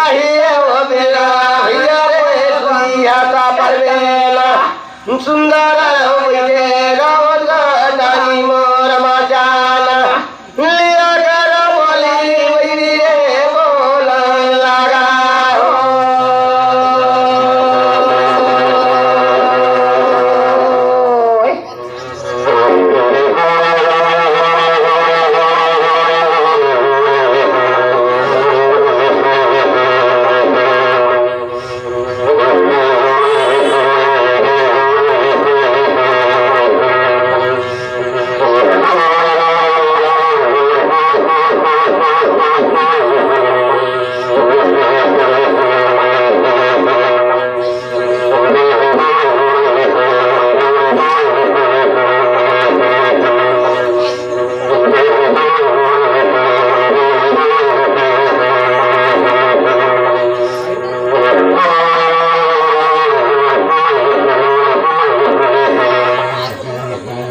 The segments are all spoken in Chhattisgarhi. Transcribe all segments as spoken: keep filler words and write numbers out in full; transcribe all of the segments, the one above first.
हे ओ बेरा भैया रे, सुइया सापर बेला। सुंदर हो गए गावत गातानी मोर मचाना। लिया कर बोली वही रे बोलन लगा हो।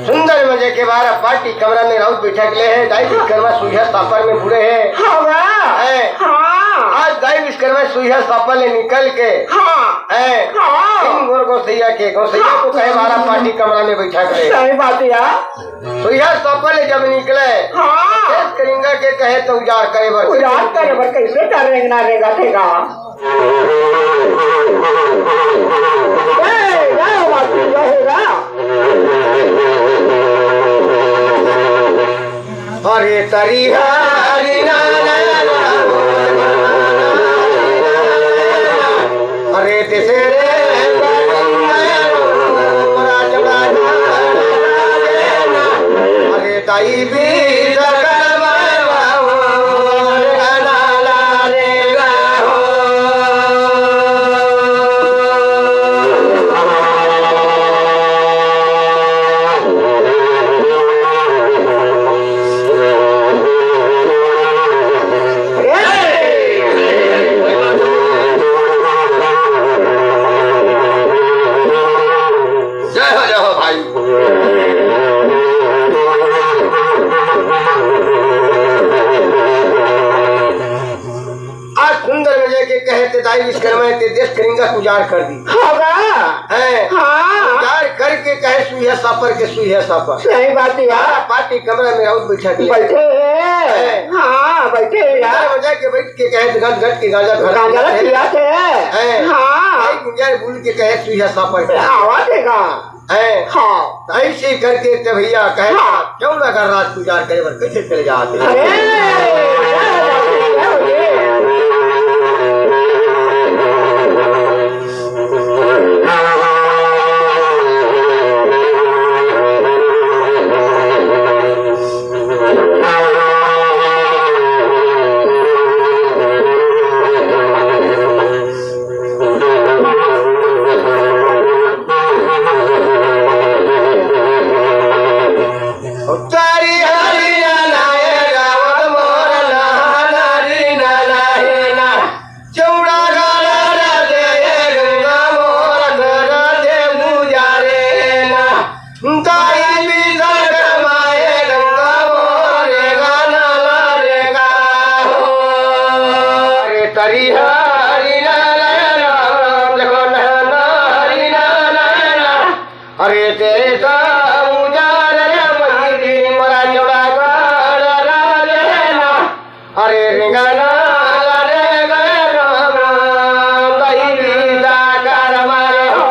सुंदर मजे के बारा पार्टी कमरा में राउत बैठक ले हे, दाई विश्वकर्मा सुइया सापर में बुड़े हे। हाँ बा। हैं? हाँ। आज दाई विश्वकर्मा सुइया सापर ले निकल के हाँ। हैं? हाँ। इन गोर गोसैया के, गोसैया को कहे बारा पार्टी कमरा में बैठक ले। सही बात है यार। सुइया सापर ले जब निकले, हाँ। देश कलिंगा के कहे तो उजाड़ करे बर। उजाड़ करे बर कैसे कर रेंगना रेंगा थेगा। ए, जय हो माता, जय हो रा। अरे तरी हरी ना ना ना। अरे तेरे रे अरे ताई भी जय हो, जय हो भाई। आज सुंदर मजे के कहे ते दाई विश्वकर्मा ते देश कलिंगा उजाड़ कर दी। होगा। हैं? हाँ। उजाड़ करके कहे सुइया सापर के सुइया सापर। सही बात है यार। पार्टी कमरा में राउत बैठा दिया। बैठे हैं। हैं। हाँ, बैठे हैं यार। सुंदर मजे के बैठ के कहे ते गट गट के गांजा भर गांजा दिया थे। पिया थे। हैं। हाँ। भाई गुंजा भूल के कहे सुइया सापर के। आवा देगा। हैं? हाँ। ऐसे करके ते भैया कहे, हाँ। क्यों ना कर राज गुजार करे बर कैसे चले जाते हैं? अरे, तारी हरी ना लाए गावत मोर लहा नारी ना लाए ना। चौड़ा गाला राजे गंगा मोर राजे मुजारे ना। ताई पीतर कमाए गंगा मोर रे गाना ला रे गा हो। अरे तरी हरी ना लाए ना, देखो ना हरी ना लाए ना। अरे तेरे तो उजाड़ रे मंदिर मरा चौड़ा गाड़ा रे ना। अरे रे गाना रे गा राम, दही दा कर मारे हो।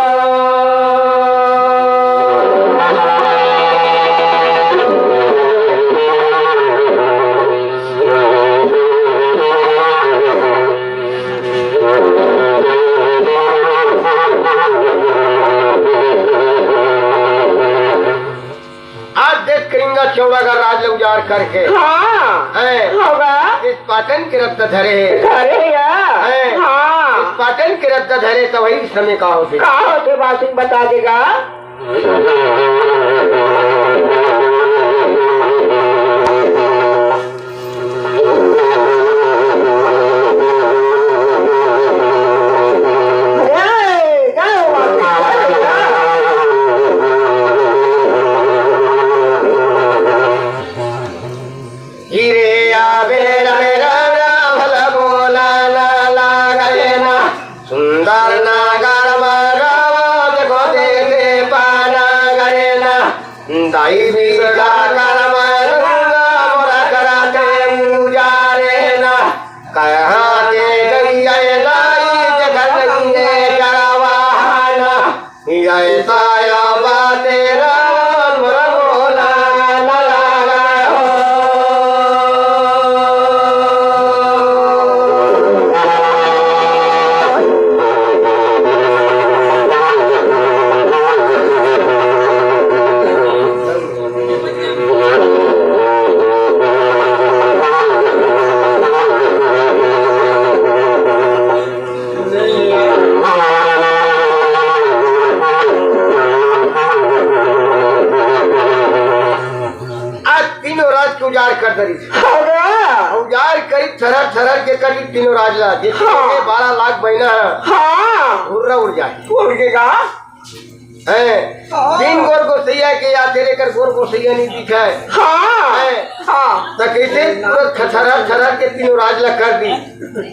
आज देख कलिंगा चौड़ा का राज ल उजाड़ करके। हाँ। हैं। होगा। इस पाटन के रद्द धरे। धरे या। हैं। हाँ। इस पाटन के रद्द धरे तो वही समय का होते। का होते बात बता देगा। हीरे आवे रमे राम भला बोला लाला। दाई विश्वकर्मा मोर करा ते उजारे ना, कहाँ ते गई ये दाई जगत ये चरवाहा ना, ये साया बाते राम मोर बोला ना लागा हो। आज तीनों राज के उजाड़ कर दरी। हाँ गा। उजाड़ करी, थरर थरर के करी तीनों राज ला। जिसके हाँ। बारह लाख बहिना है, हाँ। उर्रा उड़ जाए। उड़ के गा। हैं? हाँ। तीन गोर गोसैया के या तेरे कर गोर गोसैया नहीं दिखा है। हाँ। हैं? हाँ। तो कैसे पूरा थरर थरर के तीनों राज ला कर दी।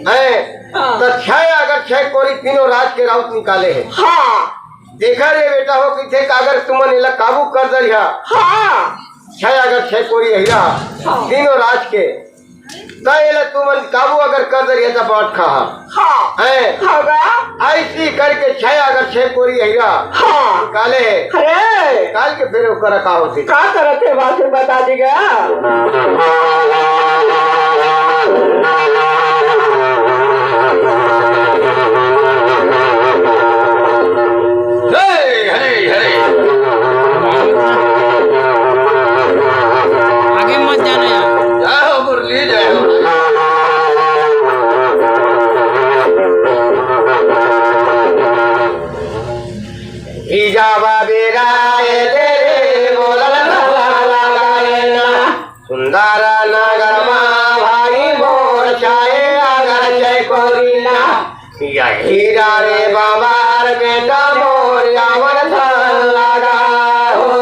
हैं? हाँ। तो छह अगर छह कोरी तीनों राज के राउत निकाले हैं। हाँ। देखा रे बेटा हो, किथे का अगर तुमन एला काबू कर दरिहा। हाँ। छह अगर छह कोरी अहिरा, हाँ। तीनों राज के, त एला तुमन काबू अगर कर दरिहा, त बांट खा। हाँ। हैं? हाँ गा। ऐसी करके छह अगर छह कोरी अहिरा, हाँ। निकाले। अरे। निकाल के फिर ओकरा का होती। का करत हे, बात बता दीगा। हे, हरे, हरे। आगे मत जाना यार। जय हो मुरली, जय हो। ई जावा बेरा ए तेरे बोलल ना, सुंदर नगर मा भाई मोर छाए अगर छे कोरी ना। या हीरा रे बाबार बेटा मोर यावन धन लगा हो।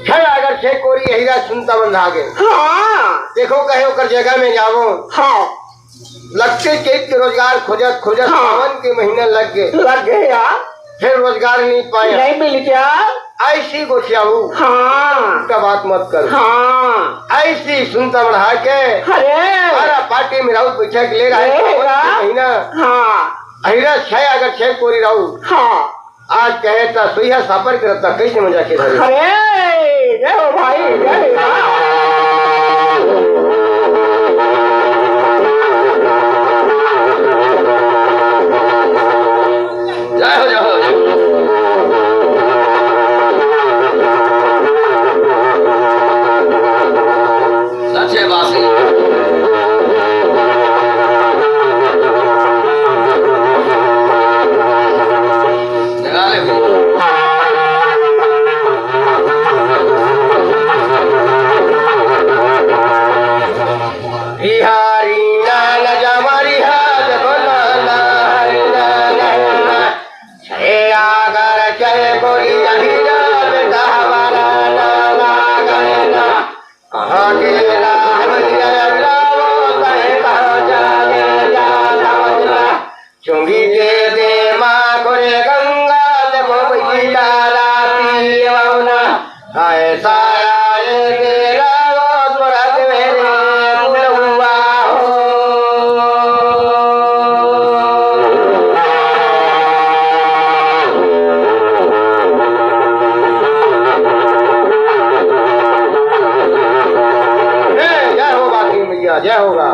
छह अगर छह कोरी अहिरा सुनता बंधा गे। हाँ। देखो कहे ओकर जगह में जावो। हाँ। लगते चैत के रोजगार खोजत खोजत हाँ। सावन के महीना लग गे। लग गे यार। फिर रोजगार नहीं पाया। नहीं मिल गया। ऐसी गोठियाऊ। हाँ। उल्टा बात मत कर। हाँ। ऐसी सुनता बढ़ा के। अरे। सारा पार्टी में राउत बैठा के ले रहा है। ले सावन के रहा। महीना। हाँ। अहिरा छह अगर छह कोरी राउत। हाँ। आज कहे त सुइहा सापर के रत्ता कैसे मजा के धरे। अरे, जय हो भाई, जय हो। जय हो, जय हो, जय हो। सच्चे बात है। लगा ले। बिहारी लाल जमरी हाथ बोला ला, ला, ला, ला। छे अगर छे कोरी अहिरा बेटा हमारा ना, ना, ना, ना। कहाँ के राह बनिया रावो, तय कहाँ जाने जा समझना। चुंगी के दे माँ कोरे गंगा, देखो बैठी तारा पीवना। हाय सारा ये तेरा वो तुरंत मेरे बुलवा हो। ए, जय हो बाकी मैया, जय होगा।